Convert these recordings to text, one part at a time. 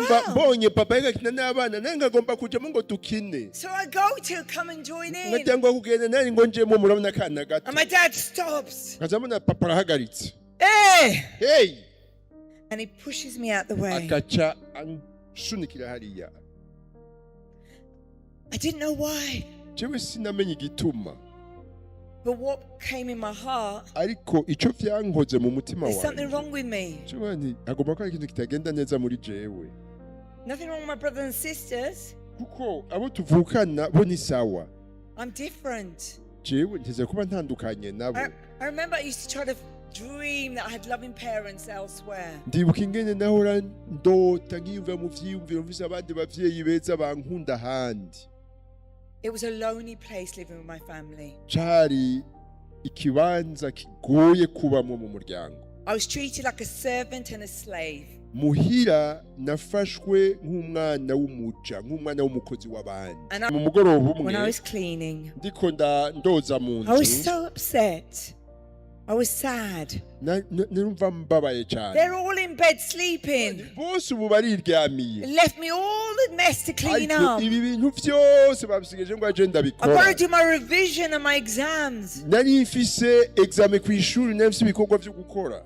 Urumva well. Mbonye papa ariko akina n'abana nange nkagomba kujamo ngo dukine. So I go to come and join in. Nkajya kugenda nari ngo njemo murabona akana gato. And my dad stops. Nkaza mbona papa arahagaritse. Hey! Hey. And he pushes me out the way. Agaca ansunikira hariya. I didn't know why. Jewe sinamenye igituma. But what came in my heart, Ariko ico vyankoze mu mutima there's something wanje wrong with me. jewe nti hagomba kuba hari ikintu kitagenda neza muri jewe. Nothing wrong with my brothers and sisters. Kuko abo tuvukana bo ni sawa. I'm different. Jewe nteze kuba ntandukanye nabo. I remember I used to try to dream that I had loving parents elsewhere. Ndibuka ingene nahora ndota nkiyumvira mu vyiyumviro mvise abandi bavyeyi beza bankunda ahandi. It was a lonely place living with my family. Cari ikibanza kigoye kubamwo mu muryango. I was treated like a servant and a slave. Muhira nafashwe nk'umwana w'umuja nk'umwana w'umukozi w'abandi. And Mu mugoroba when I umwe was cleaning, ndiko ndoza mu I was nzu so upset. I was sad. Narumva mbabaye cyane. They're all in bed sleeping. Bose ubu bariryamiye. Left me all the mess to clean Ariko up. ibi bintu byose babisigeje ngo aje I've ndabikora. got to do my revision and my exams. Nari mfise examen ku ishuri nari mfise ibikorwa byo gukora.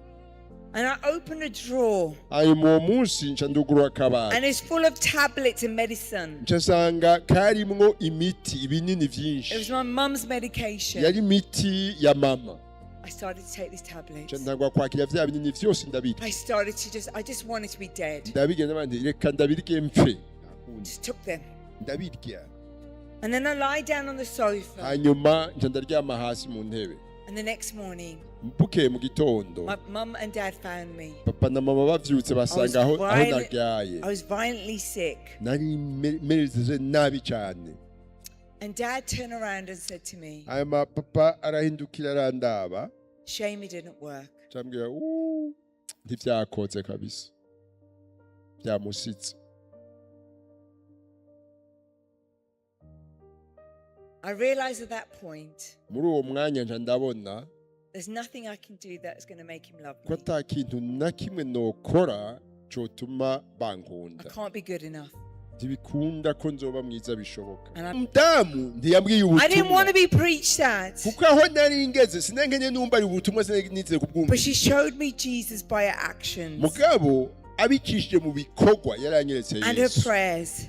And I opened a drawer Hanyuma uwo munsi nca ndugurura akabati and it's full of tablets and medicine. nca nsanga karimwo imiti ibinini It was vyinshi. my mum's medication. Yari imiti ya mama. I started to take these tablets. Nca ntangura kwakira vya binini vyose ndabirya. I just wanted to be dead. Ndabirya n'abandi reka ndabirye mpfe. Just took them. Ndabirya. And then I lie down on the sofa. Hanyuma nca ndaryama hasi mu ntebe. And the next morning, Bukeye mu gitondo my mum and dad found me. Papa na mama bavyutse basanga aho aho naryaye. I was violently sick. Nari mereze nabi cyane. And dad turned around and said to me, Hanyuma papa arahindukira arandaba. "Shame it didn't work." Cambwira "Ooh, ntivyakoze kabisa byamusitse. I realized at that point, Muri uwo mwanya nca ndabona there's nothing I can do that's going to make him love ko me. ata kintu na kimwe nokora cotuma I bankunda. can't be good enough. Ntibikunda ko nzoba mwiza bishoboka. And Umudamu ntiyambwiye I didn't want ubutumwa to be preached at. kuko aho nari ngeze sinenkenye numva ari ubutumwa sinigeze kubwumva. But she showed me Jesus by her actions Mugabo abicishije mu bikorwa yaranyeretse and her Yesu prayers.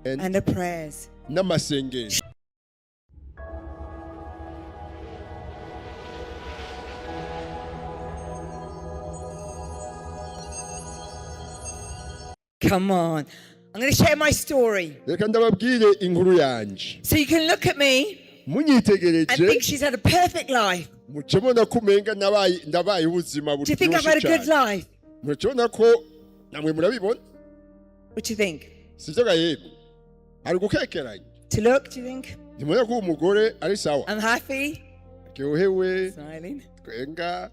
And her prayers. N'amasengesho. Come on. I'm going to share my story. Reka ndababwire inkuru yanje. So you can look at me and Munyitegereje think she's had a perfect life. Mucebona ko umenga nabaye ndabaye ubuzima Do you think I've buryoshye had a good cyane. life? Mucebona ko namwe murabibona. What do you think? Sivyo ga yemwe hari gukekeranya. To look, do you think? Ntimubona ko uwo mugore ari sawa I'm happy. aryohewe Smiling. twenga.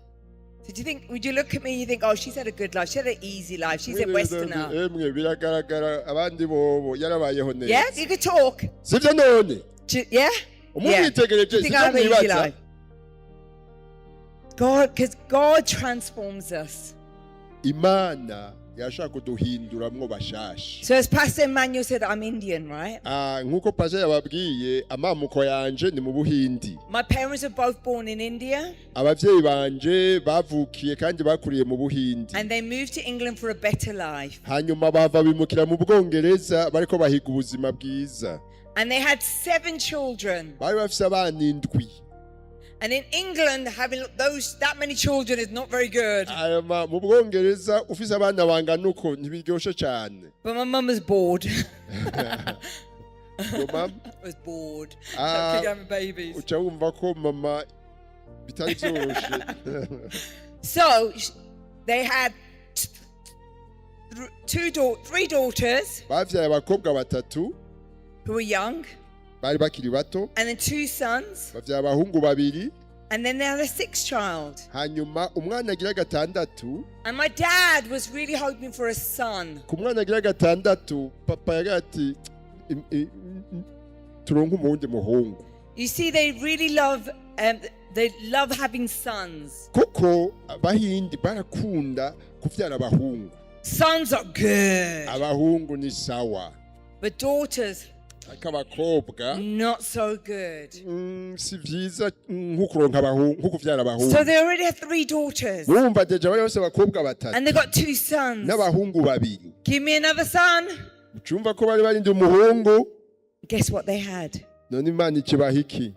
So do you think, would you look at me and you think, "Oh, she's had a good life. She had an easy life. She's a Westerner"? Emwe biragaragara abandi bobo yarabayeho Yeah? neza. You could talk. Sivyo none? Yeah? Yeah. Umwitegereje You think sivyo I have an easy mwibaza? life? God, because God transforms us. Imana yashaka kuduhinduramwo bashasha. So as Pastor Emmanuel said, I'm Indian, right? Ah, nk'uko pastor yababwiye amamuko yanje ni mu Buhindi. My parents were both born in India Abavyeyi banje bavukiye kandi bakuriye mu Buhindi. And they moved to England for a better life. Hanyuma bava bimukira mu Bwongereza bariko bahiga ubuzima bwiza. And they had seven children. Bari bafise abana indwi. And in England, having those that many children is not very good. Hanyuma mu Bwongereza ufise abana bangana uko ntibiryoshe cane. But my mum was bored. Your mum? Was bored. Ah. Keep having babies. Uca wumva ko mama bitari vyoroshe. So they had three daughters Bavyaye abakobwa batatu who were young, bari bakiri bato and then two sons, bavyaye abahungu babiri and then they had a sixth child. Hanyuma umwana agira gatandatu. And my dad was really hoping for a son. Ku mwana agira gatandatu papa yagira ati "Turonke umuwundi muhungu." You see, they really love they love having sons. Kuko Abahindi barakunda kuvyara abahungu. Sons are good, Abahungu ni sawa, but daughters, ariko abakobwa not so good. Si vyiza nko kuronka abahungu, nko kuvyara abahungu. So they already have three daughters Urumva déjà bari bose abakobwa batatu and they got two sons. n'abahungu babiri. Give me another son. Ucumva ko bari barinze umuhungu. Guess what they had? None Imana ikibaha iki?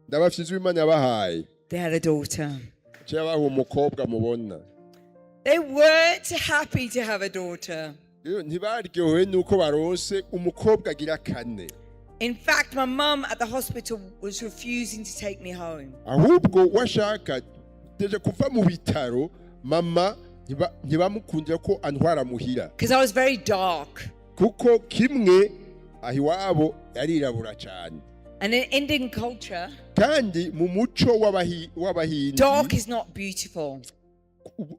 Ndabafite Imana yabahaye. They had a daughter. Ico yabaha umukobwa mubona. They weren't happy to have a daughter. Rero ntibaryohewe nuko baronse umukobwa agira kane. In fact, my mum at the hospital was refusing to take me home. Ahubwo washaka déjà kuva mu bitaro, mama ntibamukundira ko antwara muhira, Because I was very dark. kuko kimwe aho iwabo yarirabura cyane. And in Indian culture, Kandi mu muco w'Abahindi, dark is not beautiful.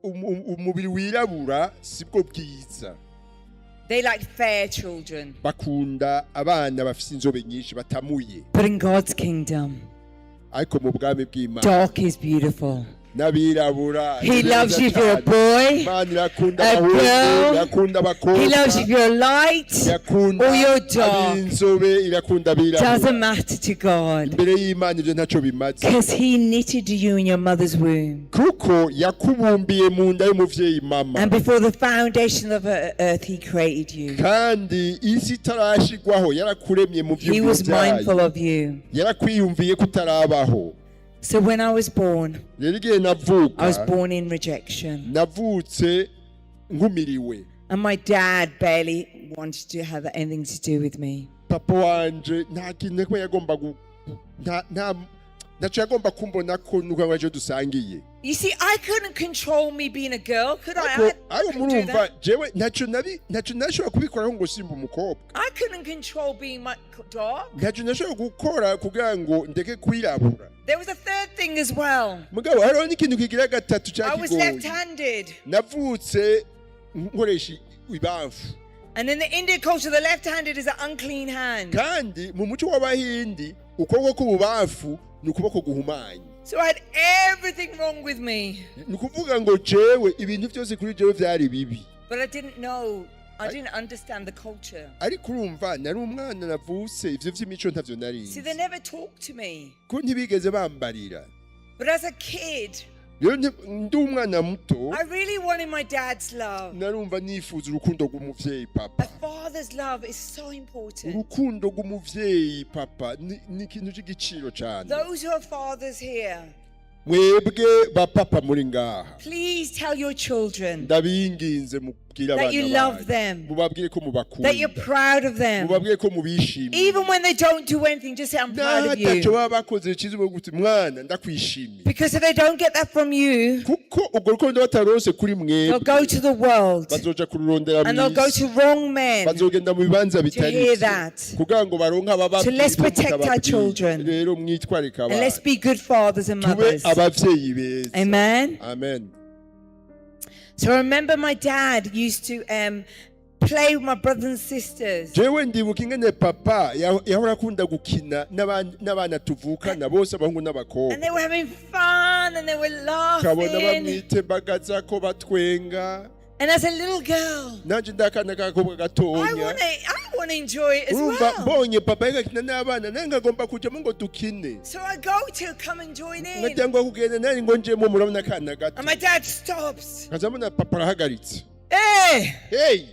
Umubiri wirabura sibwo bwiza. They like fair children. Bakunda abana bafite inzobe nyinshi batamuye. But in God's kingdom, Ariko mu bwami bw'Imana, dark is beautiful. n'abirabura He ni loves beza you if you're a cyane. boy. Imana irakunda a abahungu, girl. irakunda He abakobwa, loves you if you're light irakunda or you're dark. ab'inzobe, irakunda abirabura. Doesn't matter to God. Imbere y'Imana ibyo ntacyo bimaze, Because He knitted you in your mother's womb. kuko yakubumbiye mu nda y'umuvyeyi mama. And before the foundation of earth, He created you. Kandi isi itarashigwaho yarakuremye mu He vyiyumviro was mindful vyayo, of you. yarakwiyumviye ko utarabaho. So when I was born, Rero igihe I was navuka, born in rejection. navutse nkumiriwe. And my dad barely wanted to have anything to do with me. Papa wanje nta kintu na kimwe yagomba nta ntaco yagomba kumbona ko nuko ngo dusangiye. You see, I couldn't control me being a girl, could I? Ariko I ariko couldn't do murumva that. jewe ntacyo nashobora kubikoraho ngo simba umukobwa. I couldn't control being my dark. Ntacyo nashobora gukora kugira ngo ndeke kwirabura. There was a third thing as well. Mugabo hariho n'ikintu kigira gatatu I was cyakigoye. left-handed. Navutse nkoresha ibamfu. And in the Indian culture, the left-handed is an unclean hand. Kandi mu muco w'Abahindi ukuboko k'ububamfu ni ukuboko guhumanye. So I had everything wrong with me. Ni ukuvuga ngo jewe ibintu byose kuri jewe byari bibi. But I didn't know, I didn't understand the culture. Ariko urumva nari umwana navutse, ivyo vy'imico ntavyo nari See, they nzi, never talked to me. ko ntibigeze bambarira. But as a kid, Rero ndi umwana muto, I really wanted my dad's love. narumva nifuza urukundo rw'umuvyeyi A papa. father's love is so important. Urukundo rw'umuvyeyi papa ni ikintu c'igiciro cane. Those who are fathers here, Mwebwe bapapa muri ngaha, please tell your children ndabinginze mubwire that you abana love banyu, them, mubabwire ko that you're mubakunda, proud of them. mubabwire ko mubishimiye. Even when they don't do anything, just say, "I'm proud of N'ataco you." baba bakoze ciza, uvuga uti: "Mwana, ndakwishimiye." Because if they don't get that from you, Kuko urwo rukundo batarose kuri they'll mwebwe, go to the world bazoja kururondera and they'll go mw'isi, to wrong men bazogenda mu bibanza to bitari hear vyo, that. kugira ngo baronke abababwira So let's ibyo protect our mutababwiye. children. Rero mwitwarike And let's abana, be good fathers and tube mothers. abavyeyi beza. Amen. Amen. So I remember my dad used to play with my brothers and sisters. Jewe ndibuka ingene papa yahora akunda gukina n'abana tuvukana bose, abahungu n'abakobwa. And they were having fun and they were Ukabona laughing. bamwitembagaza ko batwenga. And as a little girl, Nanje ndakana k'agakobwa I gatonya, want to I want to enjoy it as urumva well. mbonye papa yariko akina n'abana, nange ngagomba kujamo ngo dukine. So I go to come and join in. Nkajya kugenda nari ngo njemo, murabona akana gato. And my dad stops. Nkaza mbona papa arahagaritse. Hey! Hey!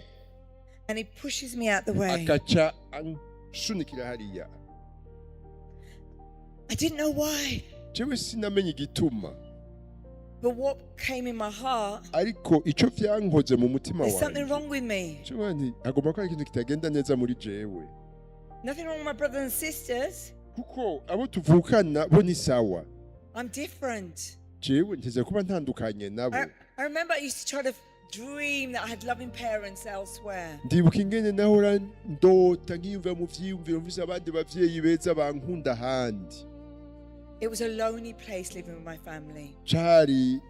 And he pushes me out the way. Akaca ansunikira hariya. I didn't know why. Jewe sinamenye igituma. But what came in my heart, Ariko ico vyankoze mu mutima there's something wanje, wrong with me. jewe nti hagomba ko hari ikintu kitagenda neza muri jewe. Nothing wrong with my brothers and sisters. Kuko abo tuvukana bo ni sawa, I'm different. jewe nteze kuba ntandukanye nabo. I remember I used to try to dream that I had loving parents elsewhere. Ndibuka ingene nahora ndota nkiyumvira mu vyiyumviro mvise abandi bavyeyi beza bankunda ahandi. It was a lonely place living with my family. Cari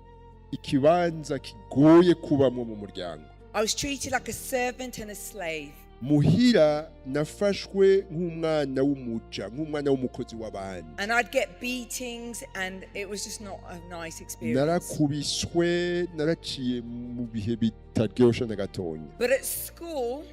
ikibanza kigoye kubamwo mu muryango. I was treated like a servant and a slave. Muhira nafashwe nk'umwana w'umuja, nk'umwana w'umukozi w'abandi. And I'd get beatings, and it was just not a nice experience. Narakubiswe, naraciye mu bihe bitaryoshe na gatonya. But at school,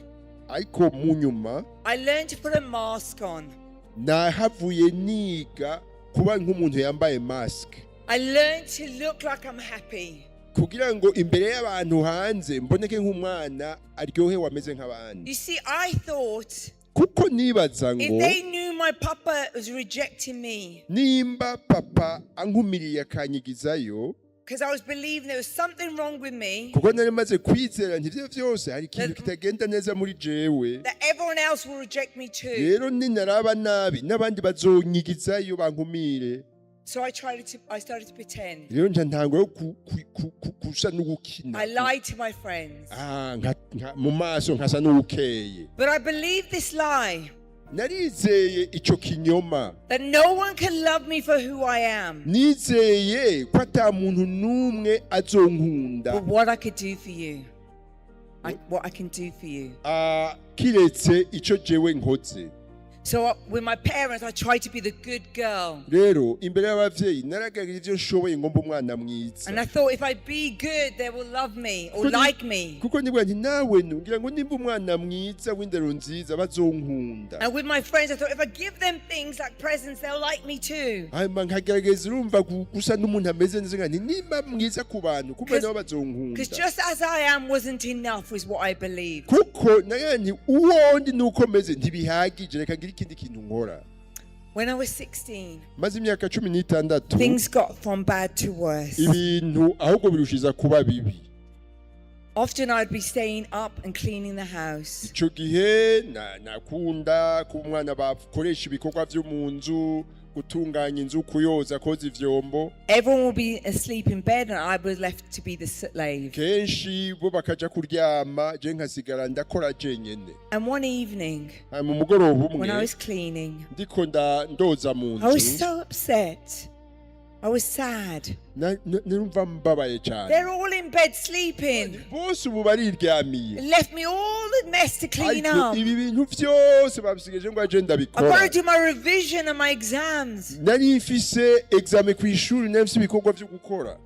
Ariko mu nyuma I learned to put a mask on. Nahavuye niga kuba nk'umuntu yambaye masike. I learned to look like I'm happy. Kugira ngo imbere y'abantu hanze mboneke nk'umwana aryohewe ameze nk'abandi. You see, I thought Kuko nibaza ngo if they knew my papa was rejecting me, nimba papa ankumiriye akanyigizayo, because I was believing there was something wrong with me, kuko nari maze kwizera nti ivyo vyose hari ikintu kitagenda neza muri jewe, that everyone else will reject me too. Rero ninaraba nabi n'abandi bazonyigizayo bankumire. So I started to pretend. Rero nca ntangura yo gusa n'ugukina. I lied to my friends. Ah, mu maso nkasa n'uwukeye. But I believed this lie Narizeye ico kinyoma that no one can love me for who I am, nizeye ko ata muntu n'umwe azonkunda but what I could do for you. What I can do for you. Ah, kiretse ico jewe nkoze. So with my parents, I tried to be the good girl. Rero imbere y'abavyeyi naragarira ivyo nshoboye ngo mbe umwana mwiza. And I thought if I be good, they will love me or like me. Kuko nibwa nti nawe ngira ngo nimba umwana mwiza w'indero nziza bazonkunda. And with my friends, I thought if I give them things like presents, they'll like me too. Hanyuma nkagerageza urumva gusa n'umuntu ameze neza nka nti nimba mwiza ku bantu kumbe nabo bazonkunda. Because just as I am wasn't enough, was what I believed. Kuko nayo nti uwo ndi nuko meze ntibihagije, reka ngire ikindi kintu nkora. When I was 16, Maze imyaka 16, things got from bad to worse. Ibintu ahubwo birushiza kuba bibi. Often I'd be staying up and cleaning the house. Ico gihe nakunda kuba umwana bakoresha ibikorwa vyo mu nzu, gutunganya inzu, kuyoza, koza ivyombo. Everyone would be asleep in bed, and I was left to be the slave. Kenshi bo bakaja kuryama, je nkasigara ndakora jenyene. And one evening, Hanyuma umugoroba when I umwe was cleaning, ndiko ndoza mu I was nzu, so upset. I was sad. Narumva mbabaye cyane. They're all in bed sleeping. Bose ubu bariryamiye. It left me all the mess to clean Ariko up. ibi bintu vyose babisigeje ngo aje I've ndabikora. got to do my revision and my exams. Nari mfise examen kw'ishuri, nari mfise ibikorwa vyo gukora.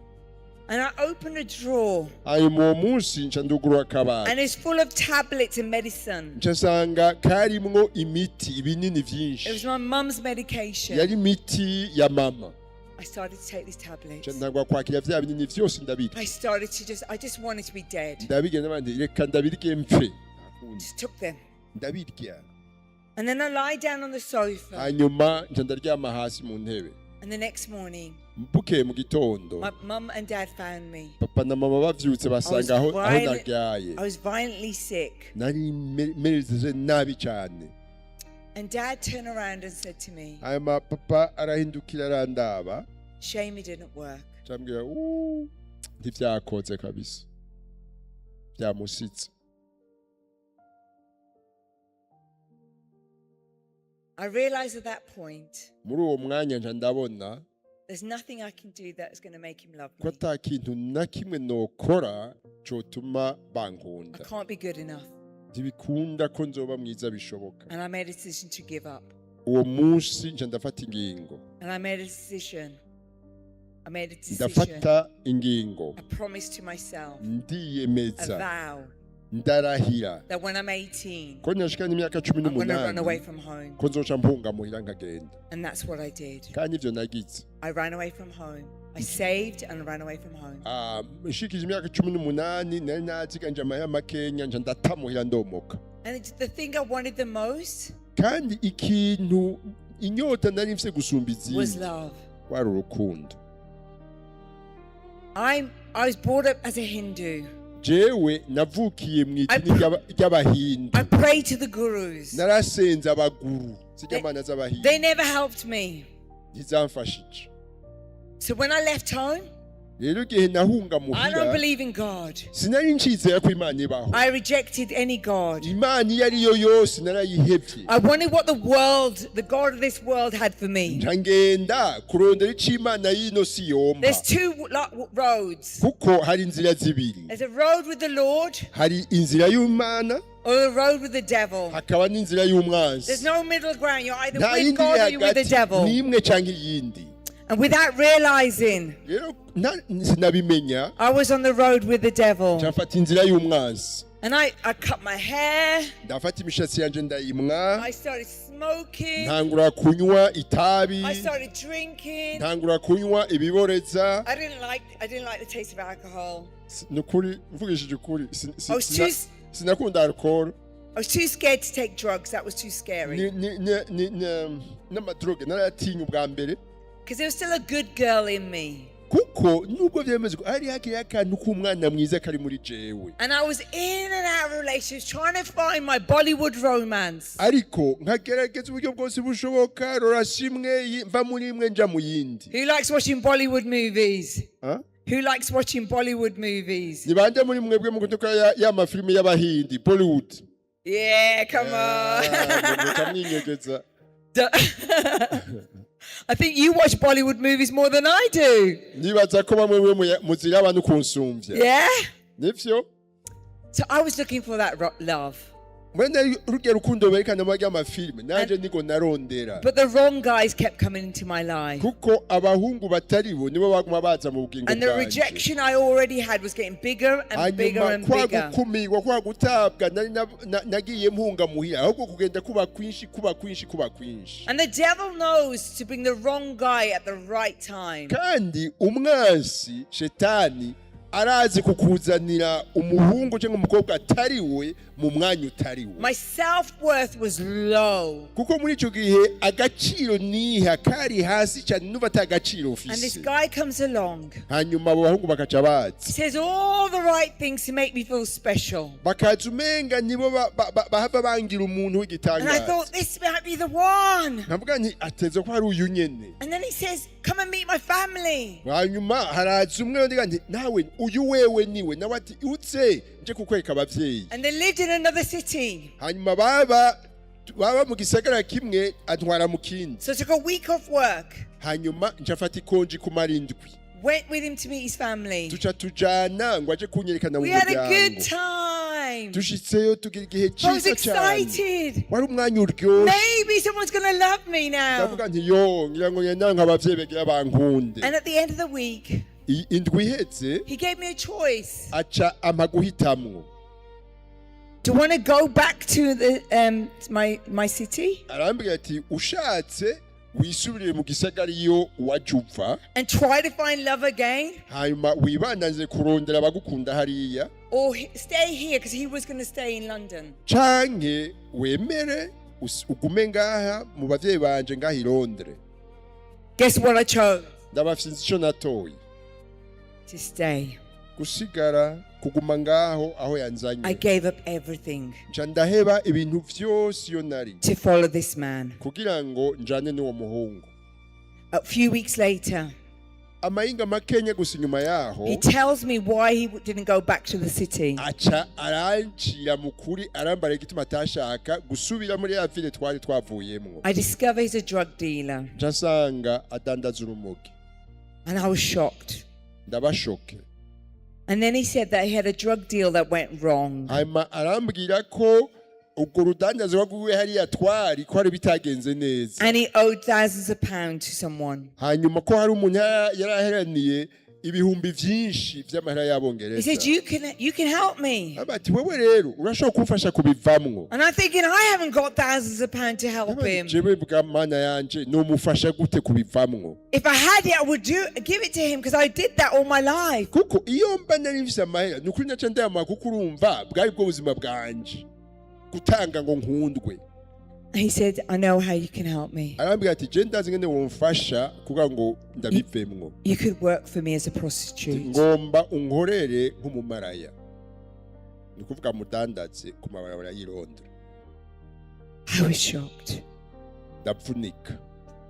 And I opened a drawer, Hanyuma uwo munsi nca ndugurura akabati, and it's full of tablets and medicine. nca nsanga karimwo imiti, ibinini It was vyinshi. my mum's medication. Yari imiti ya mama. I started to take these tablets. Nca ntangura kwakira vya binini vyose ndabirya. I just wanted to be dead. Ndabirya n'abandi, reka ndabirye mpfe. Just took them. Ndabirya. And then I lie down on the sofa. Hanyuma nca ndaryama hasi mu ntebe. And the next morning, Bukeye mu gitondo, my mum and dad found me. papa na mama bavyutse basanga aho naryaye. I was violently sick. Nari mereze nabi cyane. And Dad turned around and said to me, Hanyuma papa arahindukira arandaba. "Shame it didn't work." Acambwira: "Uuuu, ntivyakoze kabisa, byamusitse." I realized at that point, Muri uwo mwanya nca ndabona there's nothing I can do that's going to make him love ko me. ata kintu na kimwe nokora cotuma I bankunda. can't be good enough. Ntibikunda ko nzoba mwiza bishoboka. And I made a decision to give up. Uwo munsi nca ndafata ingingo. And I made a decision. I made a decision. Ndafata ingingo. A promise to myself, a Ndiyemeza, vow ndarahira that when I'm 18, ko nashikanye imyaka cumi I'm going to run away n'umunani from home. ko nzoca mpunga muhira nkagenda. And that's what I did. Kandi ivyo nagize. I ran away from home. I saved and ran away from home. Ah, nshikije imyaka 18 nari naziganje amahera makenya, nca ndata muhira ndomoka. And the thing I wanted the most Kandi ikintu inyota nari mfise gusumba was izindi love. wari urukundo. I was brought up as a Hindu. Jewe navukiye mu idini ry'abahindu. I prayed to the gurus. Narasenze abaguru z'iryamana z'abahindu. They never helped me. Ntizamfashije. So when I left home, Rero igihe nahunga I don't muhira, believe in God. sinari ncizera ko Imana ibaho. I rejected any God. Imana iyo ariyo yose narayihevye. I wanted what the world, the God of this world, had for me. Nca ngenda kurondera ico Imana y'ino si yompa. There's two roads. Kuko hari inzira zibiri. There's a road with the Lord Hari inzira y'Imana Or the road with the devil. Hakaba n'inzira y'umwansi. There's no middle ground. You're either Nta with yindi God or iri you're with the hagati, devil. n'imwe cyangwa iyindi. And without realizing, Rero sinabimenya, I was on the road with the devil. Nca inzira y'umwansi. And I cut my hair. Ndafata imishatsi yanje ndayimwa. I started smoking. Ntangura kunywa itabi. I started drinking. Ntangura kunywa ibiboreza. I didn't like the taste of alcohol. Nukuri mvugishije ukuri, I was too sinakunda alcohol. I was too scared to take drugs. That was too scary. N'amadroge narayatinya ubwa mbere. Because there was still a good girl in me. Kuko nubwo byemeze ko hari hakiriho akantu k'umwana mwiza kari muri jewe. And I was in and out of relationships trying to find my Bollywood romance. Ariko nkagerageza uburyo bwose bushoboka, relation imwe mva muri imwe nja mu yindi. Who likes watching Bollywood movies? Ha? Who likes watching Bollywood movies? Ni bande muri mwebwe mu kuduka ya mafilimi y'abahindi, Bollywood? Yeah, come on. Mukamwinyegeza. I think you watch Bollywood movies more than I do. Nibaza ko bamwe mwe muziraba no kunsumvya. Yeah? Nivyo. So I was looking for that love. Mwene rurya rukundo berekana muri ya mafilime, nanje niko narondera. But the wrong guys kept coming into my life. Kuko abahungu batari bo nibo baguma baza mu bugingo And the bwanje. Rejection I already had was getting bigger and bigger Hanyuma and kwa bigger. Gukumirwa, kwa gutabwa nari nagiye mpunga muhira, ahubwo kugenda kuba kwinshi, kuba kwinshi, kuba kwinshi. And the devil knows to bring the wrong guy at the right time. Kandi umwansi shetani arazi kukuzanira umuhungu cyangwa umukobwa atari we mu mwanya utari we. My self worth was low. Kuko muri icyo gihe agaciro niha kari hasi cyane, nuba ata gaciro And this ufise. Guy comes along. Hanyuma abo bahungu bakaca baza. He says all the right things to make me feel special. Bakaza umenga nibo bahava bangira umuntu And I w'igitangaza. thought, this might be the one. Nkavuga nti ateze ko ari uyu nyene. And then he says, "Come and meet my family." Hanyuma haraza umwe ndiga nti nawe uyu wewe niwe, nawe ati uze nje kukwereka abavyeyi. And they lived in another city. Hanyuma baba mu gisagara kimwe, antwara mu kindi. So I took a week off work, Hanyuma nca mfata ikonji kumara indwi. Went with him to meet his family. Tuca tujana ngo aje kunyerekana mu We had a good muryango. Time. Dushitseyo tugira igihe I was cyiza cyane. Excited. Wari umwanya uryoshye. Maybe someone's going to love me now. Ndavuga nti yo ngira ngo ngenda nk'abavyeyi bagira bankunde. And at the end of the week, Indwi ihetse, he gave me a choice. Aca ampa guhitamwo. Do you want to go back to my city Arambwira ati ushatse wisubirire mu gisagara iyo waje uva and try to find love again, hanyuma wibandanze kurondera abagukunda hariya, or stay here?" Because he was going to stay in London. Canke wemere ugume ngaha mu bavyeyi banje ngaha i Londres? Guess what I chose? Ndabafise ico natoye. To stay. Gusigara, kuguma ngaho aho I yanzanye. Gave up everything Nca ndaheba ibintu vyose iyo nari to follow this man. Kugira ngo njane n'uwo muhungu. A few weeks later, Amahinga makenya gusa inyuma yaho, he tells me why he didn't go back to the city. Aca arancira mu kuri, arambara igituma atashaka gusubira muri ya ville twari twavuyemwo. I discover he's a drug dealer, Nca nsanga adandaza urumogi. And I was shocked. Ndaba choqué. And then he said that he had a drug deal that went wrong. Hanyuma arambwira ko ubwo rudandazwa rwiwe hariya twari ko hari bitagenze neza. And he owed thousands of pounds to someone. Hanyuma ko hari umuntu yaraheraniye ibihumbi vyinshi vy'amahera He y'abongereza. said, "You can help me." Aba ati wewe rero urashobora kumfasha kubivamwo. And I'm thinking, I haven't got thousands of pounds to help him. Jewe bwa mana yanje nomufasha gute kubivamwo? If I had it, I would do give it to him because I did that all my life. Kuko iyo mba nari mfise amahera, ni ukuri naca ndayamuha, kuko urumva bwari bwo buzima bwanje gutanga ngo nkundwe. And he said, "I know how you can help me. Arambwira ati je ndazi ngene womfasha kugira ngo ndabivemwo. You could work for me as a prostitute." Ngomba unkorere nk'umumaraya, ni ukuvuga mudandaze ku mabarabara y'i Londres. I was shocked. Ndapfunika.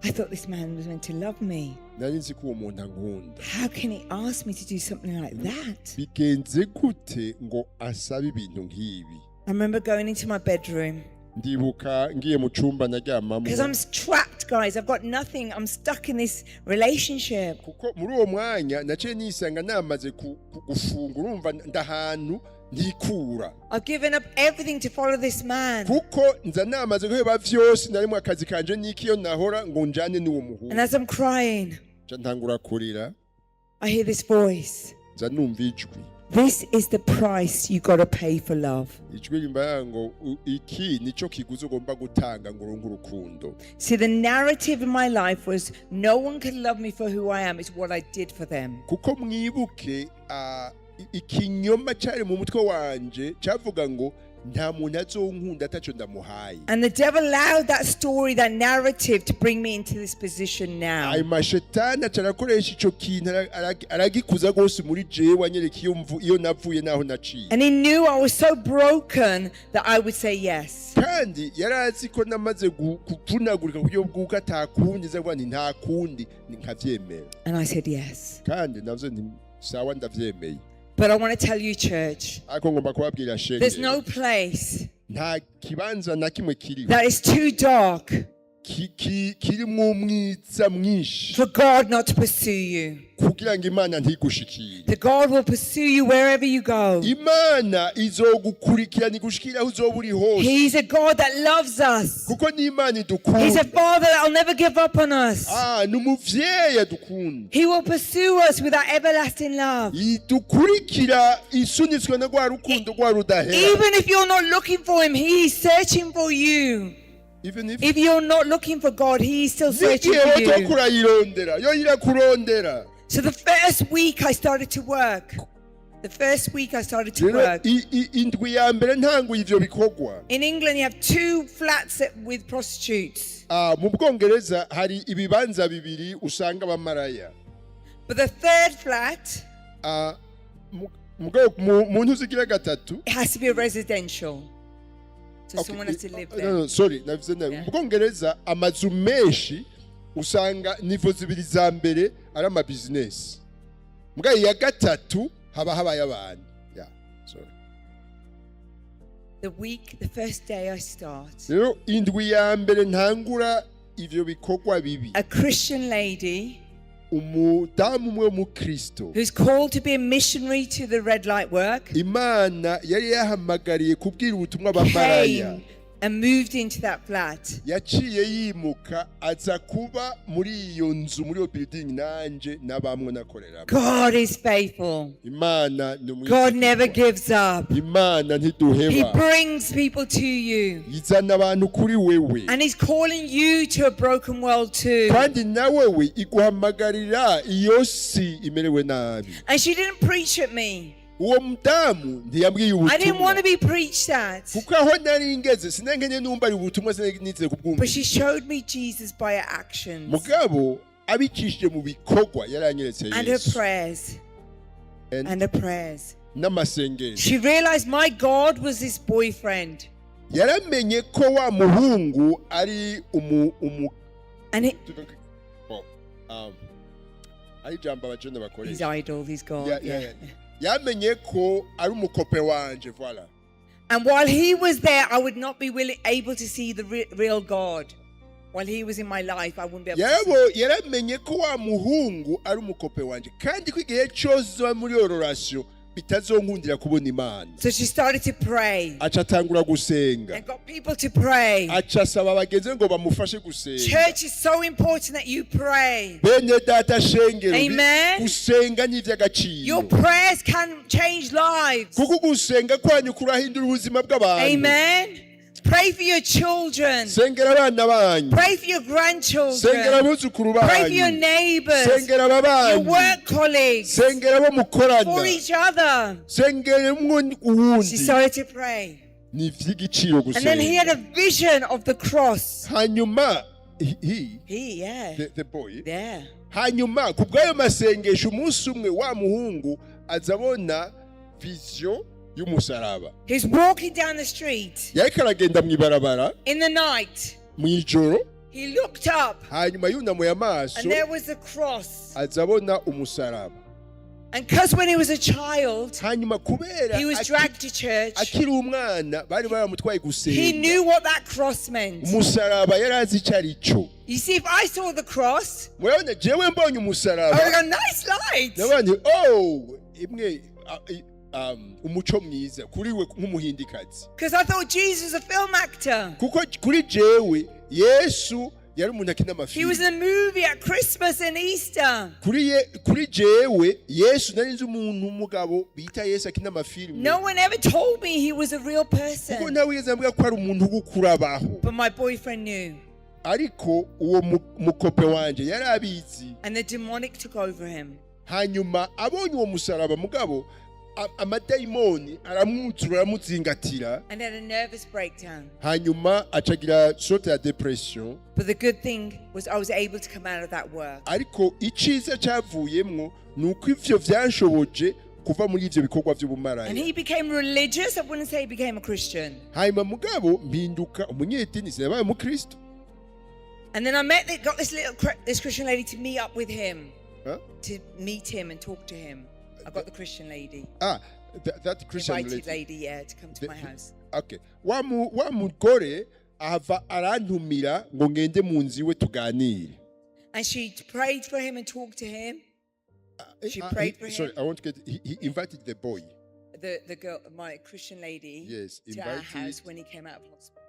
I thought this man was meant to love me. Nari nzi ko uwo muntu ankunda. How can he ask me to do something like that? Bigenze gute ngo asabe ibintu nk'ibi? I remember going into my bedroom Ndibuka ngiye mu cumba naryamamo because I'm trapped, guys. I've got nothing. I'm stuck in this relationship. Kuko muri uwo mwanya naciye nisanga namaze gufunga, urumva ndahantu Ntikura. I've given up everything to follow this man. Kuko nza namaze guheba vyose narimwe akazi kanje n'ikiyo nahora ngo njane n'uwo muhungu. And as I'm crying, Nca ntangura kurira. I hear this voice. Nza numva ijwi. This is the price you got to pay for love. Ijwi rimbaye ngo iki nico kiguzi ugomba gutanga ngo uronke urukundo. See, the narrative in my life was no one can love me for who I am, it's what I did for them. Kuko mwibuke ikinyoma cyari mu mutwe wanje cyavuga ngo nta muntu azonkunda ataco ndamuhaye. And the devil allowed that story, that narrative, to bring me into this position now. Ayo mashetani aca arakoresha ico kintu aragikuza rwose muri jewe anyereka iyo navuye n'aho naciye. And he knew I was so broken that I would say yes. Kandi yari azi ko namaze kuvunagurika ku buryo bw'uko atakundi nza kuvuga nti nta kundi ni nkavyemera. And I said yes. Kandi navyo nti sawa ndavyemeye. But I want to tell you, church, Ariko ngomba kubabwira there's shenge no place nta kibanza na kimwe kiriho that is too dark kirimwo umwiza mwinshi for God not to pursue you. Kugira ngo Imana ntigushikire. That God will pursue you wherever you go. Imana izogukurikirana igushikire aho uzoba uri hose. He's a God that loves us. Kuko ni Imana He's idukunda. a Father that will never give up on us. Ah, ni umuvyeyi adukunda. He will pursue us with our everlasting love. Idukurikira isunitswe na rwa rukundo rwa rudahera. Even if you're not looking for Him, He is searching for you. Even if If you're not looking for God, He is still searching n'igihe for wotoka you. urayirondera yo irakurondera. So the first week I started to work, the first week I started to Rero work. Indwi ya mbere ntanguye ivyo bikorwa. In England, you have two flats with prostitutes. Ah, mu Bwongereza hari ibibanza bibiri usanga abamaraya. But the third flat, Ah, mu ntuzigira gatatu. it has to be a residential. So Okay, someone has to live no, there. no, sorry, navuze nabi. Yeah. Mu Bwongereza amazu menshi usanga niveau zibiri za mbere ari amabizinesi mbwa iya gatatu haba habaye abantu. Yeah, sorry. The first day I start, Rero indwi ya mbere ntangura ivyo bikorwa bibi, a Christian lady umudamu umwe w'umukristo who's called to be a missionary to the red light work Imana yari yahamagariye kubwira ubutumwa abamaraya came and moved into that flat. yaciye yimuka aza kuba muri iyo nzu muri iyo building nanje n'abamwe nakoreramo. God is faithful. Imana ni God never umwizigirwa. gives up. Imana He ntiduheba. brings people to you. Izana abantu kuri wewe. And He's calling you to a broken world too. Kandi nawe we iguhamagarira iyo si imerewe nabi. And she didn't preach at me. Uwo mudamu ntiyambwiye I didn't want ubutumwa to be preached at. kuko aho nari ngeze sinenkenye numva ari ubutumwa sinizeye kubwumva. But she showed me Jesus by her actions Mugabo abicishije mu bikorwa yaranyeretse and her Yesu prayers. And her prayers. N'amasengesho. She realized my God was this boyfriend. Yaramenye ko wa muhungu ari umu And he, Oh, ari ijambo abajene he's bakoresha. idol, he's God. Yeah. Yamenye ko ari umukope wanje, voilà. And while he was there, I would not be able to see the real God. While he was in my life, I wouldn't be able to see. Yarabo yaramenye ko wa muhungu ari umukope wanje kandi ko igihe cyose uba muri iyo relation bitazonkundira kubona Imana. So she started to pray Aca atangura gusenga and got people to pray. aca asaba bagenzi be ngo bamufashe gusenga. Church is so important that you pray. Bene data shengero Amen. Gusenga ni iby'agaciro. Your prayers can change lives. Kuko gusenga kwanyu kurahindura ubuzima bw'abantu. Amen. Pray for your children. Sengera abana banyu. Pray for your Sengera grandchildren. abuzukuru Pray for your banyu. neighbors, Sengera your ababanyi. work colleagues, Sengera abo mukorana. for each other. Sengera umwe She uwundi. started to pray. Ni iby'igiciro And then he gusenga. had a vision of the cross. Hanyuma he He, yeah. the boy Yeah. hanyuma ku bw'ayo masengesho umunsi umwe wa muhungu aza abona vision y'umusaraba. He's walking down the street Yariko aragenda mu ibarabara in the night. mu ijoro. He looked up Hanyuma yunamuye amaso and there was a cross. aza abona umusaraba. And because when he was a child, Hanyuma kubera he was dragged to church, akiri umwana bari baramutwaye he gusenga knew what that cross meant. umusaraba yari azi icyo ari cyo. You see, if I saw the cross, Murabona jewe mbonye I umusaraba would go, "Nice light." nabonye oh imwe umuco mwiza kuri we nk'umuhindikazi. Because I thought Jesus was a film actor. Kuko kuri jewe Yesu yari umuntu akina He was amafilime. in a movie at Christmas and Easter. Kuri jewe Yesu nari nzi umuntu w'umugabo bita Yesu akina amafilime. No one ever told me he was a real Kuko person. ntawe wigeze ambwira ko ari umuntu w'ukurabaho. But my boyfriend knew. Ariko uwo mukope wanje yari abizi. And the demonic took over him. Hanyuma abonye uwo musaraba mugabo amadayimoni aramwuzura aramuzingatira. And had a nervous breakdown. Hanyuma acagira sorte ya dépression. But the good thing was I was able to come out of that work. Ariko iciza cyavuyemwo ni uko ivyo vyanshoboje kuva muri ivyo bikorwa vy'ubumaraya. And he became religious. I wouldn't say he became a Christian. Hanyuma mugabo mpinduka umunyedini sinabaye umukristo. And then I got this Christian lady to meet up with him, Huh? to meet him and talk to him. I got the Christian lady, Ah, that Christian invited lady. lady, yeah, to come to my house. Okay, wa mugore ahava arantumira ngo ngende mu nzu iwe tuganire. And she prayed for him and talked to him. She prayed for Sorry, him. I want to get he invited the boy. The girl, my Christian lady, to our invited. house when he came out of hospital.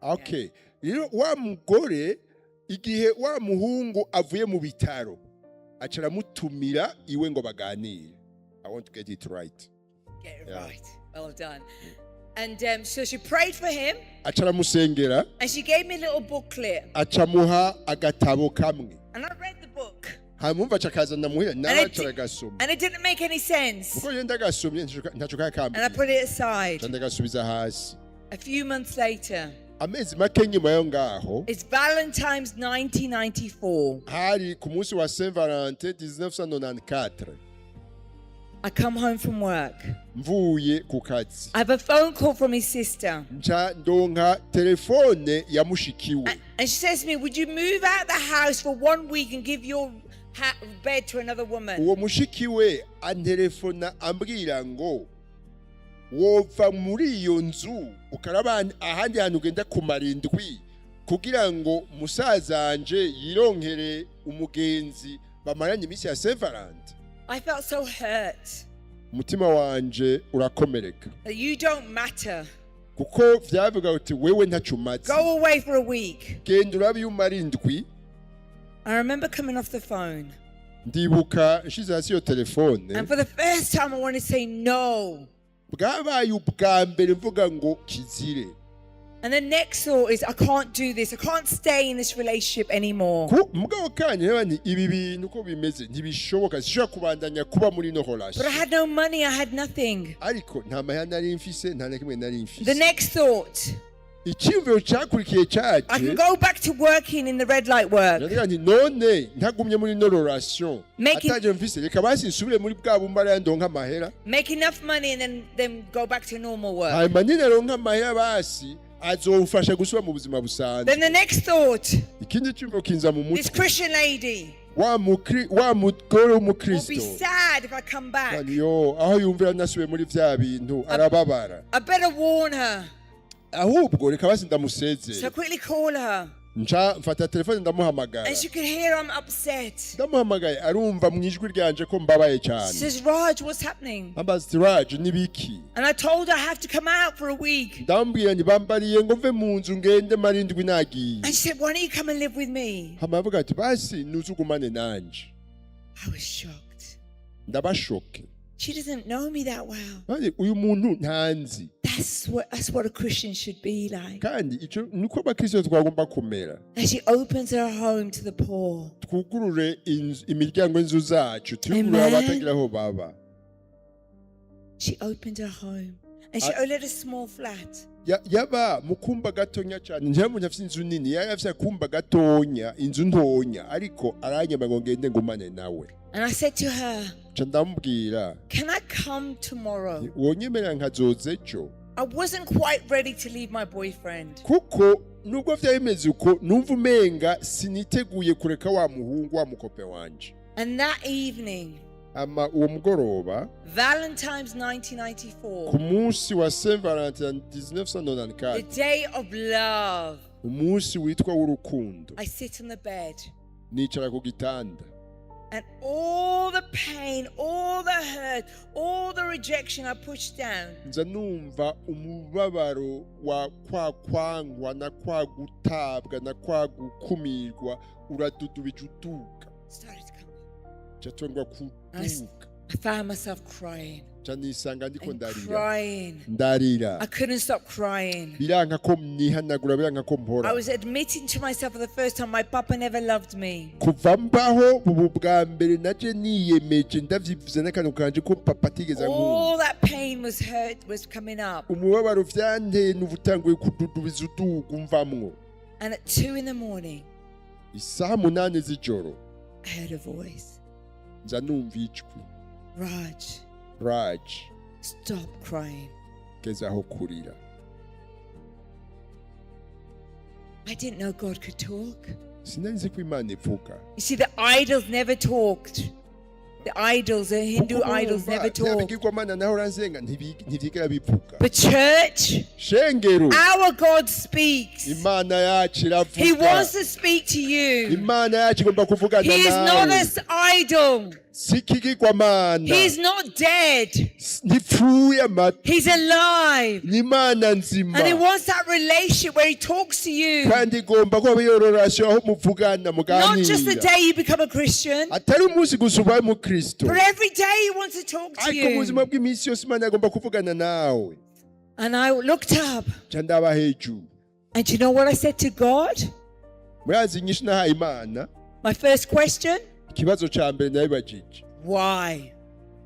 Okay, rero wa mugore igihe wa muhungu avuye mu bitaro aca aramutumira iwe ngo baganire. I want to get it right. Get it right. Well done. And so she prayed for him Aca aramusengera. and she gave me a little booklet. Aca amuha agatabo kamwe. And I read the book. Hanyuma umva aca akazana muhira nawe And aca aragasoma. And it didn't make any sense. Kuko rero ndagasomye ntaco And I kakambwiye. put it aside. Aca ndagasubiza hasi. A few months later, Amezi make nyuma yo ngaho, it's Valentine's 1994. hari ku munsi wa Saint Valentin 1994. I come home from work. Mvuye ku kazi, I have a phone call from his sister. Nca ndonka telefone ya mushikiwe. And she says to me, "Would you move out the house for one week and give your bed to another woman?" Uwo mushikiwe antelefona ambwira ngo wova muri iyo nzu ukaraba ahandi hantu ugenda kumara indwi kugira ngo musazanje yironkere umugenzi bamaranye iminsi ya Saint Valentin. I felt so hurt Umutima wanje urakomereka. That you don't matter. Kuko vyavuga uti wewe ntaco umaze. Go away for a week. Genda urabe iyo umara indwi. I remember coming off the phone. Ndibuka nshize hasi iyo telefone. And for the first time, I wanted to say no. Bwabaye ubwa mbere mvuga ngo kizire. And the next thought is, I can't do this. I can't stay in this relationship anymore. Ku mugabo kanya reba nti ibi bintu uko bimeze ntibishoboka sishobora kubandanya kuba muri ino But I relation. had no money. I had nothing. Ariko nta mahera nari mfise, nta na kimwe nari The mfise. next thought, Icyiyumviro cyakurikiye I cyaje can go back to working in the red light work. ndavuga nti none ntagumye muri ino relation ataje mfise reka basi nsubire muri bwa bumaraya ndonka amahera. Make enough money and then go back to normal work. Hanyuma ninaronka amahera basi azomfasha gusubira mu buzima busanzwe. Then the next thought, Ikindi cyumviro kinza mu this mutwe. Christian lady Wa mugore will be w'umukristo sad if I come back. yo aho yumvira nasubiye muri vya bintu arababara. I better warn her. Ahubwo reka basi So I ndamusezere. quickly call her. Nca mfata telefone ndamuhamagara. And she could hear I'm upset. Ndamuhamagaye arumva mu ijwi ryanje ko mbabaye She cyane. says, "Raj, what's happening?" Ambaza ati Raj nibiki? And I told her I have to come out for a week. Ndamubwira nti bambariye ngo mve mu nzu ngende marindwi nagiye. And she said, "Why don't you come and live with me?" Hama avuga ati basi nuze ugumane nanje. I was shocked. Ndaba choqué. She doesn't know me that well. Kandi uyu muntu ntanzi. That's what a Christian should be like. Kandi ico niko abakristo twagomba kumera. And she opens her home to the poor. Twugurure imiryango y'inzu zacu tuyugurure Amen. abatagira aho baba. She opened her home. And she only had a small flat. Yaba mu kumba gatonya cyane ntiyamuntu afite inzu nini yari afite akumba gatonya inzu ntonya ariko aranyema ngo ngende ngumane nawe. And I said to her, Nca ndamubwira, "Can I come tomorrow?" wonyemerera nkazoza ejo? I wasn't quite ready to leave my boyfriend. Kuko nubwo vyari bimeze uko numva umenga siniteguye kureka wa muhungu wa mukope wanje. And that evening, Ama uwo mugoroba, Valentine's ku 1994, munsi wa Saint Valentin 1994, the day of love, umunsi witwa w'urukundo, I sit on the bed nicara ku gitanda. And all the pain, all the hurt, all the rejection I pushed down. Nza numva umubabaro wa kwa kwangwa na kwa gutabwa na kwa gukumirwa uradudubije uduga. Started to come up. Catongwa kuduga. I found myself crying Ca nisanga ndiko and ndarira. crying. Ndarira. I couldn't stop crying. Biranka ko mnihanagura, biranka ko mpora. I was admitting to myself for the first time my papa never loved me. Kuva mbaho bubu bwa mbere naje niyemeje ndavyivuze n'akantu kanje ko papa atigeze ankunda. All that pain was hurt was coming up. Umubabaro vyanteye nuva utanguye kududubiza uduga umvamwo. And at 2 in the morning, Isaha 8 z'ijoro, I heard a voice. Nza numva ijwi. "Raj, Raj, stop crying." geza aho kurira. I didn't know God could talk. Sinari nzi ko Imana ivuga. You see, the idols never talked. The idols, the Hindu Kuko idols urumva, never bya talked. bigirwamana naho nsenga ntivyigera bivuga. But church, Shengero, our God speaks. Imana yacu He iravuga. wants to speak to you. Imana yacu igomba kuvugana He is not nawe. an idol. Si ikigirwamana. He is not dead. Ntipfuye amata. He's alive. Ni Imana nzima. And he wants that relationship where he talks to you. Kandi igomba kuba iyo relation aho muvugana, Not just the muganira. day you become a Christian, Atari umunsi gusa ubaye umukristo, but every day he wants to talk to ariko mu buzima you. bw'iminsi yose Imana agomba kuvugana nawe. And I looked up. Nca ndaba hejuru. And do you know what I said to God? Murazi inyishu nahaye Imana? My first question? Ikibazo ca mbere nabibajije: Why?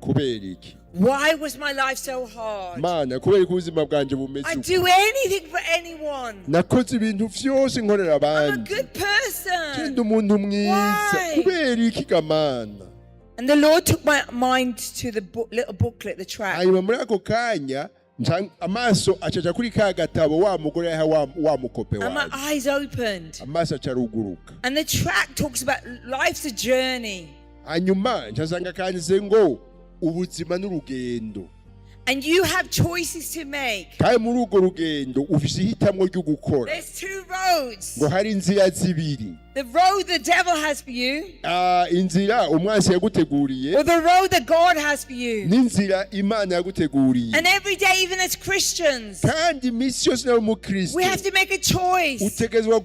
Kubera iki? Why was my life so hard? Mana, kubera ko ubuzima bwanje bumeze I'd uko? do anything for anyone. Nakoze ibintu vyose nkorera I'm a abandi. good person. Ndi umuntu mwiza. Why? Kubera iki ga Mana? And the Lord took my mind to the book, little booklet, the tract. Hanyuma muri ako kanya amaso acaca kuri ka gatabo wa mugore yaha wa mukope And my wanje. eyes opened. Amaso aca aruguruka. And the tract talks about life's a journey. Hanyuma ncasanga kanditse ngo ubuzima n'urugendo. And you have choices to make. Kandi muri urwo rugendo ufise ihitamwo ryo gukora. There's two roads. Ngo hari inzira zibiri. The road the devil has for you, Ah, inzira umwansi yaguteguriye or the road that God has for you. n'inzira Imana yaguteguriye. And every day, even as Christians, Kandi iminsi yose nawe umukristo we have to make a choice. utegerezwa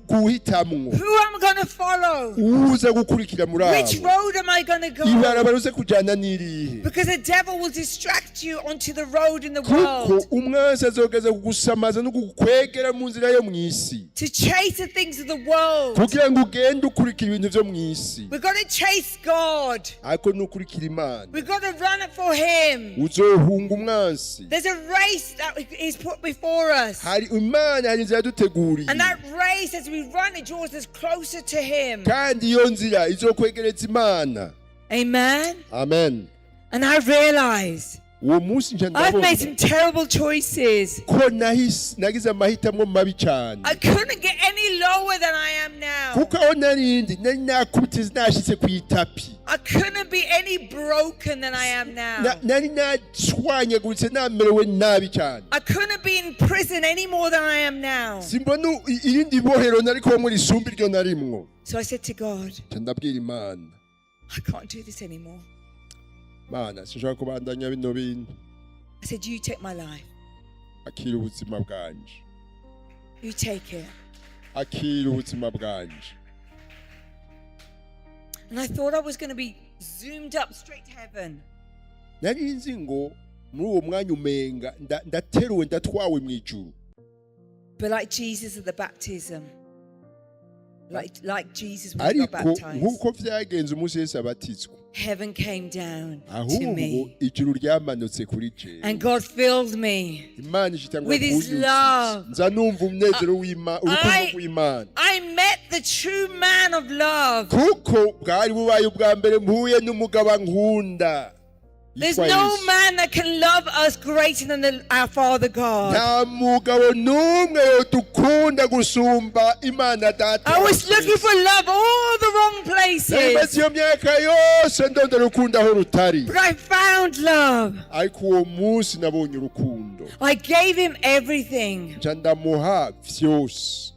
guhitamwo. Who am I going to follow? Uza gukurikira muri Which abo, road am I going to go? ibarabara uze kujana n'irihe? Because the devil will distract you onto the road in the Kuko world umwansi azogeza kugusamaza no kugukwegera mu nzira yo mu isi, to chase the things of the world. kugira ngo ugende ukurikira ibintu vyo mu isi. We've got to chase God. Ariko nukurikira Imana, We've got to run it for Him. uzohunga umwansi. There's a race that is put before us. Hari Imana, hari inzira yaduteguriye. And that race, as we run, it draws us closer to Him. Kandi iyo nzira izokwegereza Imana. Amen. Amen. And I realized Uwo munsi nca I've made ndabona some terrible choices. ko nagize amahitamo mabi cyane. I couldn't get any lower than I am now. Kuko aho narindi nari nakubite nashitse ku itapi. I couldn't be any broken than I am now. Nari nacwanyaguritse namerewe nabi cyane. I couldn't be in prison any more than I am now. Simbona irindi bohero nari kubamwo risumba iryo narimwo. So I said to God, Nca ndabwira Imana: "I can't do this anymore." Mana, sinshobora kubandanya bino bintu. I said, "You take my life. Akira ubuzima bwanje. You take it." Akira ubuzima bwanje. And I thought I was going to be zoomed up straight to heaven. Nari nzi ngo muri uwo mwanya umenga ndateruwe ndatwawe mu ijuru. But like Jesus at the baptism, like Jesus when he got Ariko baptized, nk'uko vyagenze umunsi Yesu abatizwa, heaven came down to ahubwo me. ijuru ryamanutse kuri jewe. And God filled me. Imana ishitangura with his kunyuzuza. love. Nza numva umunezero urukundo rw'Imana. I met the true man of love. Kuko bwari bubaye ubwa mbere mpuye n'umugabo ankunda There's yitwa no Yesu. man that can love us greater than our Father God. Nta mugabo n'umwe yodukunda gusumba Imana Data. I was looking for love all the wrong Nari maze places, iyo myaka yose ndondera urukundo aho rutari, but I found love. ariko uwo munsi nabonye urukundo. I gave him everything. Nca ndamuha vyose.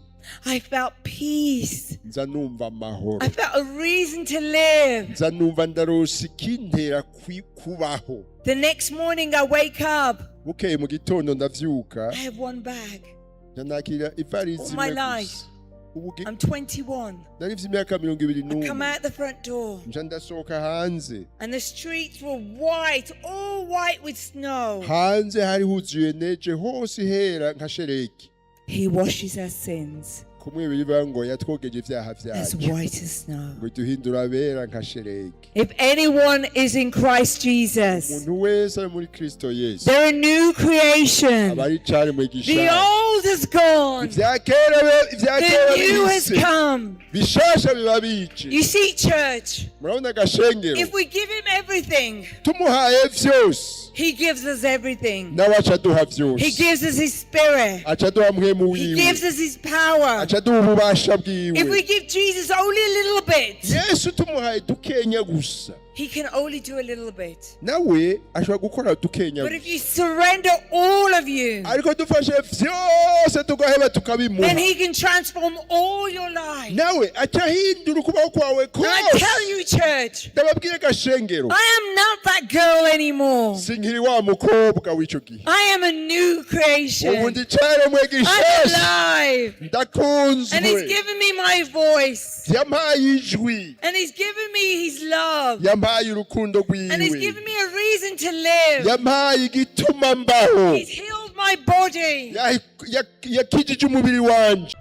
I felt peace. Nza numva amahoro. I felt a reason to live. Nza numva ndaronse ikintera kubaho. The next morning I wake up. Bukeye mu gitondo ndavyuka. I have one bag. Nca nakira ivarizi All my imwe life. gusa. Ubu I'm 21. Nari mfise imyaka mirongo ibiri I come n'umwe. out the front door Nca ndasohoka hanze. And the streets were white, all white with snow. Hanze hari huzuye neige hose hera nka shereki. He washes our sins Kumwe bivuga ngo yatwogeje ibyaha as byacu white as snow. ngo duhindura abera nka shereki. If anyone is in Christ Jesus, Umuntu wese ari muri Kristo Yesu they're a new creation. aba ari icaremwe The gishasha. old is gone. Ibya kera ibya kera The new has bihise. come. Bishasha biba bije. You see, church, Murabona agashengero if we give him everything, tumuhaye vyose he gives us everything. nawe aca aduha He vyose. gives us his spirit. Aca aduha mpwemu He wiwe. gives us his power. Aca aduha ububasha If we bwiwe. give Jesus only a little bit, Yesu tumuhaye dukenya gusa he can only do a little bit. Nawe ashobora gukora dukenya But if gusa. you surrender all of you, Ariko dufashe vyose tugaheba tukabimuha then he can transform all your life. nawe aca ahindura ukubaho kwawe And I kose. tell you, church, Ndababwire gashengero I am not that girl anymore. sinkiri wa mukobwa w'ico gihe. I am a new Ubu creation. ndi caremwe I'm gishasha. alive. And he's Ndakunzwe. Given me my voice. Yampaye ijwi. And he's given me his love. Yampaye urukundo And he's rwiwe. Given me a reason to live. Yampaye igituma mbaho. He's healed my body. Yakijije umubiri wanje.